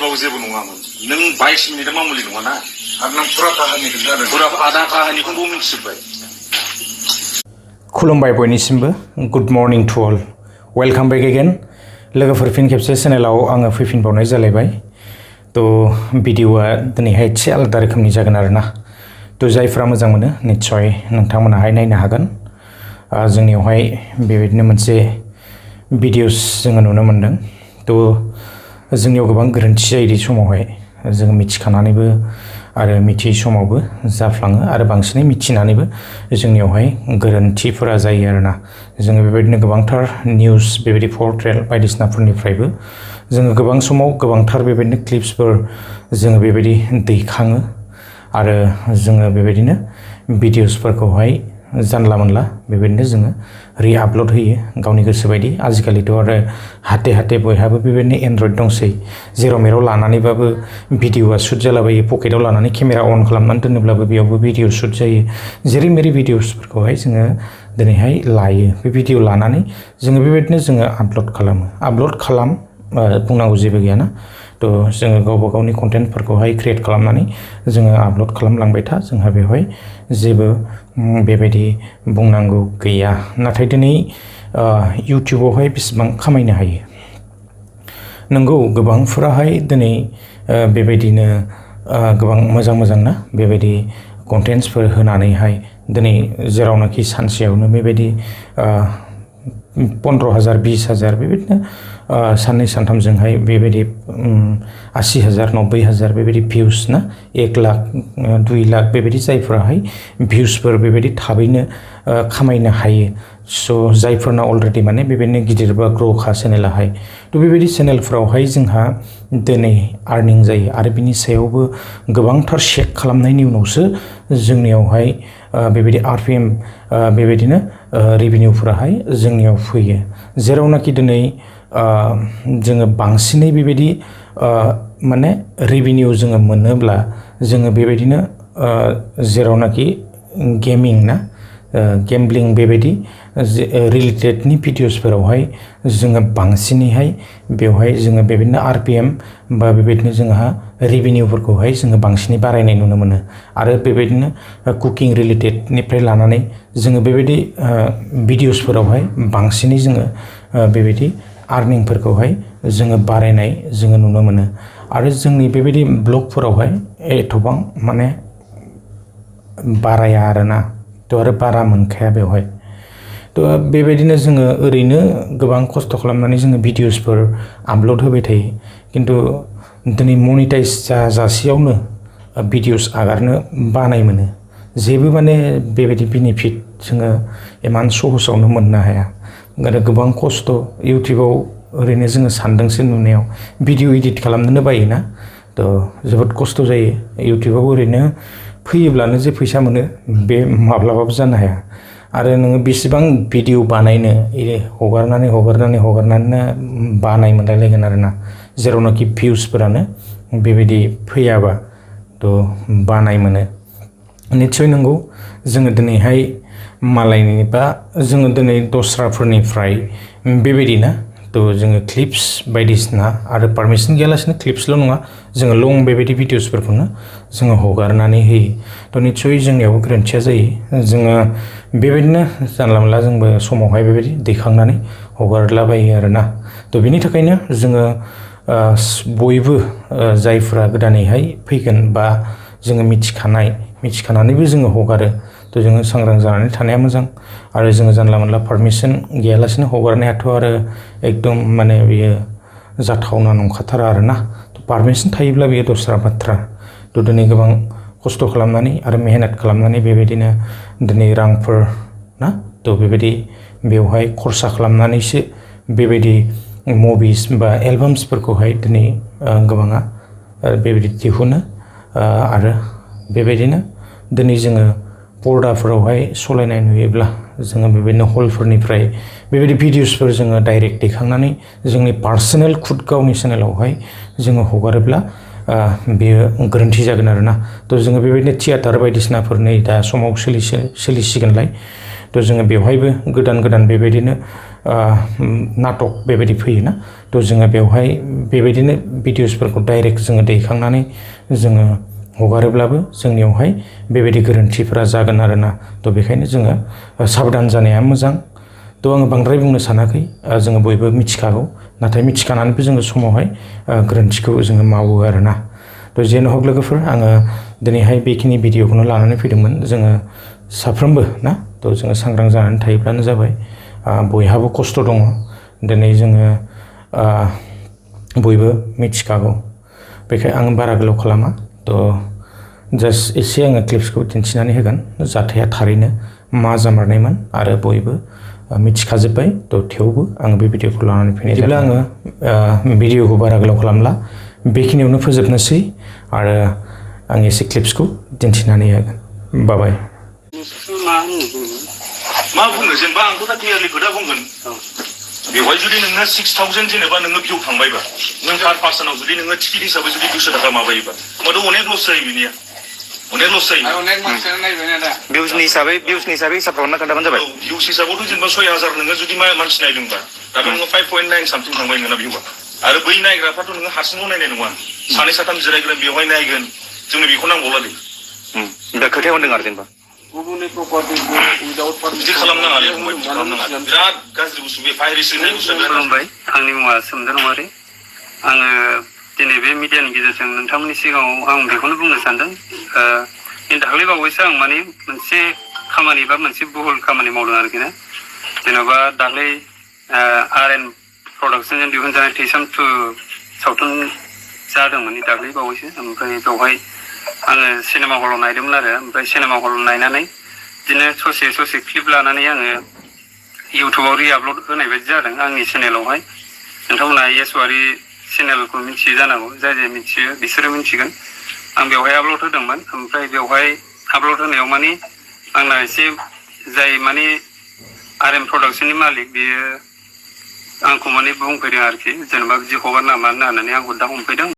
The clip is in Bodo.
बाव जेबो नङामोन नों 22 मिनिट मामुलि नङा ना आरो नों फुरा काहानिखौ जादों फुरा आदा काहानिखौबो मिथिजोबबाय खुलुमबाय बयनिसिमबो good morning to all welcome back again लोगोफोर फिन खेबसे चेनेलाव आङो फैफिनबावनाय जालायबाय तो भिडिअआ दिनैहाय एसे आलादा रोखोमनि जागोन आरोना तो जायफ्रा मोजां मोनो निश्चय नोंथांमोनाहाय नायनो हागोन जोंनियावहाय बेबायदिनो मोनसे भिडिअस जोङो नुनो मोनदों तो जोंनियाव गोबां गोरोन्थि जायो समावहाय जों मिथिखानानैबो आरो मिथियै समावबो जाफ्लाङो आरो बांसिनै मिथिनानैबो जोंनियावहाय गोरोन्थिफोरा जायो आरोना जोङो बेबायदिनो गोबांथार निउस बेबायदि पर्टेल बायदिसिनाफोरनिफ्रायबो जोङो गोबां समाव गोबांथार बेबायदिनो क्लिप्सफोर जोङो बेबायदि दैखाङो आरो जोङो बेबायदिनो भिडिअसफोरखौहाय जानला मोनला बेबायदिनो जोङो रि-आपल'ड होयो गावनि गोसो बायदि आजिखालिथ' आरो हाथे हाथे बयहाबो बेबायदिनो एन्ड्रइड दंसै जेराव मेराव लानानैबाबो भिडिअआ शुट जालाबायो पकेटाव लानानै केमेरा अन खालामनानै दोनोब्लाबो बेयावबो भिडिअ शुट जायो जेरै मेरै भिडिअसफोरखौहाय जोङो दिनैहाय लायो बे भिडिअ लानानै जोङो बेबायदिनो जोङो आपल'ड खालाम बुंनांगौ जेबो गैयाना तो जोङो गावबा गावनि कन्टेन्टफोरखौहाय क्रिएट खालामनानै जोङो आपल'ड खालामलांबाय था जोंहा बेवहाय जेबो बेबायदि बुंनांगौ गैया नाथाय दिनै इउटिउबावहाय बेसेबां खामायनो हायो नंगौ गोबांफोराहाय दिनै बेबायदिनो गोबां मोजां ना बेबायदि कन्टेन्टसफोर होनानैहाय दिनै जेरावनाखि सानसेयावनो बेबायदि 15,000 20,000 बेबायदिनो साननै सानथामजोंहाय बेबायदि 80,000 90,000 बेबायदि भिउस ना 1 लाख 2 लाख बेबायदि जायफोराहाय भिउसफोर बेबायदि थाबैनो खामायनो हायो स' जायफोरना अलरेडि माने बेबायदिनो गिदिर बा ग्र'खा चेनेलाहाय थ' बेबायदि चेनेलफोरावहाय जोंहा दिनै आर्निं जायो आरो बिनि सायावबो गोबांथार चेक खालामनायनि उनावसो जोंनियावहाय बेबायदि आरपिएम बेबायदिनो रेभिनिउफोराहाय जोंनियाव फैयो जेरावनाखि दिनै जोङो बांसिनै बेबायदि माने रेभिनिउ जोङो मोनोब्ला जोङो बेबायदिनो जेरावनाखि गेमिं ना गेम्बलिं बेबायदि रिलेटेडनि भिडिअसफोरावहाय जोङो बांसिनैहाय बेवहाय जोङो बेबायदिनो आरपिएम बा बेबायदिनो जोंहा रेभिनिउफोरखौहाय जोङो बांसिनै बारायनाय नुनो मोनो आरो बेबायदिनो कुकिं रिलेटेडनिफ्राय लानानै जोङो बेबायदि भिडिअसफोरावहाय बांसिनै जोङो बेबायदि आर्निंफोरखौहाय जोङो बारायनाय जोङो नुनो मोनो आरो जोंनि बेबायदि ब्लगफोरावहाय एथबां माने बाराया आरोना थ' आरो बारा मोनखाया बेवहाय थ' बेबायदिनो जोङो ओरैनो गोबां खस्थ' खालामनानै जोङो भिडिअसफोर आपल'ड होबाय थायो खिन्थु दिनै मनिटाइज जाजासेयावनो भिडिअस आगारनो बानाय मोनो जेबो माने बेबायदि बेनिफिट जोङो इमान सहसावनो मोननो हाया आरो गोबां खस्थ' इउटिउबाव ओरैनो जोङो सानदोंसो नुनायाव भिडिअ इडिट खालामनोनो बायोना थ' जोबोद खस्थ' जायो इउटिउबाव ओरैनो फैयोब्लानो जे फैसा मोनो बे माब्लाबाबो जानो हाया आरो नोङो बेसेबां भिडिअ बानायनो हगारनानै बानाय मोनलायलायगोन आरोना जेरावनाखि भिउसफोरानो बेबायदि फैयाबा थ' बानाय मोनो निस्सय नंगौ जोङो दिनैहाय मालायनि बा जोङो दिनै दस्राफोरनिफ्राय बेबायदि ना थ' जोङो क्लिप्स बायदिसिना आरो पारमिसन गैयालासिनो क्लिप्सल' नङा जोङो लं बेबायदि भिडिअसफोरखौनो जोङो हगारनानै होयो थ' निस्सय जोंनियावबो गोरोन्थिया जायो जोङो बेबायदिनो जानला मोनला जोंबो समावहाय बेबायदि दैखांनानै हगारलाबायो आरोना थ' बेनि थाखायनो जोङो बयबो जायफ्रा गोदानैहाय फैगोन बा जोङो मिथिखानानैबो जोङो हगारो थ' जोङो सांग्रां जानानै थानाया मोजां आरो जोङो जानला मोनला पारमिसन गैयालासिनो हगारनायाथ' आरो एकदम माने बियो जाथावना नंखाथारा आरोना थ' पारमिसन थायोब्ला बेयो दस्रा बाथ्रा थ' दिनै गोबां खस्थ' खालामनानै आरो मेहनत खालामनानै बेबायदिनो दिनै रांफोर ना थ' बेबायदि बेवहाय खरसा खालामनानैसो बेबायदि मुभिस बा एलबाम्सफोरखौहाय दिनै गोबाङा बेबायदि दिहुनो आरो बेबायदिनो दिनै जोङो पर्दाफोरावहाय सलायनाय नुयोब्ला जोङो बेबायदिनो हलफोरनिफ्राय बेबायदि भिडिअसफोर जोङो डाइरेक्ट दैखांनानै जोंनि पार्सनेल गावनि चेनेलावहाय जोङो हगारोब्ला बेयो गोरोन्थि जागोन आरोना थ' जोङो बेबायदिनो थियेटार बायदिसिनाफोर नै दा समाव सोलिसिगोनलाय थ' जोङो बेवहायबो गोदान बेबायदिनो नाटक बेबायदि फैयोना थ' जोङो बेवहाय बेबायदिनो भिडिअसफोरखौ डाइरेक्ट जोङो दैखांनानै जोङो हगारोब्लाबो जोंनियावहाय बेबायदि गोरोन्थिफोरा जागोन आरोना थ' बेखायनो जोङो साबधान जानाया मोजां थ' आङो बांद्राय बुंनो सानाखै जोङो बयबो मिथिखागौ नाथाय मिथिखानानैबो जोङो समावहाय गोरोन्थिखौ जोङो मावो आरोना थ' जेन हक लोगोफोर आङो दिनैहाय बेखिनि भिडिअखौनो लानानै फैदोंमोन जोङो साफ्रोमबो ना थ' जोङो सांग्रां जानानै थायोब्लानो जाबाय बयहाबो खस्थ' दङ दिनै जोङो बयबो मिथिखागौ बेखाय आं बारा गोलाव खालामा थ' जास्ट एसे आङो क्लिप्सखौ दिन्थिनानै होगोन जाथाया थारैनो मा जामारनायमोन आरो बयबो मिथिखाजोब्बाय थ' थेवबो आङो बे भिडिअखौ लानानै फैनाय जेब्ला आङो भिडिअखौ बारा गोलाव खालामला बेखिनियावनो फोजोबनोसै आरो आं एसे क्लिप्सखौ दिन्थिनानै होगोन बाबाय मा बुंनो जेनेबा आंथ' दा क्लियारलि खोथा बुंगोन बेवहाय जुदि नोङो 6,000 जेनेबा नोङो भिउ थांबायबा नों पार पार्सनाव जुदि नोङो टिकेट हिसाबै जुदि 200 थाखा माबायोबा होमबाथ' अनेक लस जायो बिनिया अनेक लस जायो अनेक मानसियानो नायबायना दा भिउसनि हिसाबै हिसाब खालामना खोन्थाबानो जाबाय भिउस हिसाबावथ' जेनेबा 6,000 नोङो जुदि मानसि नायदोंबा दा नोङो 5.9 सामथिं थांबाय नोंना भिउआ आरो बै नायग्राफ्राथ' नोङो हारसिंल' नायनाय नङा सानै साथाम जिरायगोन बेवहाय नायगोन जोंनो बेखौ नांगौला दे दा खोथायाव होनदों आरो जेनेबा गुबुननि प्रपार्टिखौ बिदि खालामनाङा फंबाय बिदि खालामनाङा बिराद गाज्रि बुस्थु बे भाइरास होननाय बुस्थुआ खुलुमबाय आंनि मुङा सोमदोन औवारि आङो दिनै बे मिडियानि गेजेरजों नोंथांमोननि सिगाङाव आं बेखौनो बुंनो सानदों दाख्लै बावैसो आं माने मोनसे खामानि बा मोनसे बुहुल खामानि मावदों आरोखि ना जेन'बा दाख्लै आर.एन. प्रडाक्सनजों दिहुनजानाय थैसाम 2 सावथुन जादोंमोन दाख्लै बावैसो ओमफ्राय बेवहाय आङो सिनेमा हलाव नायदोंमोन आरो ओमफ्राय सिनेमा हलाव नायनानै बिदिनो ससे क्लिप लानानै आङो इउटुबाव रिआपलड होनाय बायदि जादों आंनि चेनेलावहाय नोंथांमोना येसवारि चेनेलखौ मिथियो जानांगौ जाय मिथियो बिसोरो मिथिगोन आं बेवहाय आपलड होदोंमोन ओमफ्राय बेवहाय आपलड होनायाव माने आंना एसे जाय माने आर.एन. प्रडाक्सननि मालिक बियो आंखौ माने बुंफैदों आरोखि जेनेबा बिदि हगार नामा होननानै आंखौ दा हमफैदों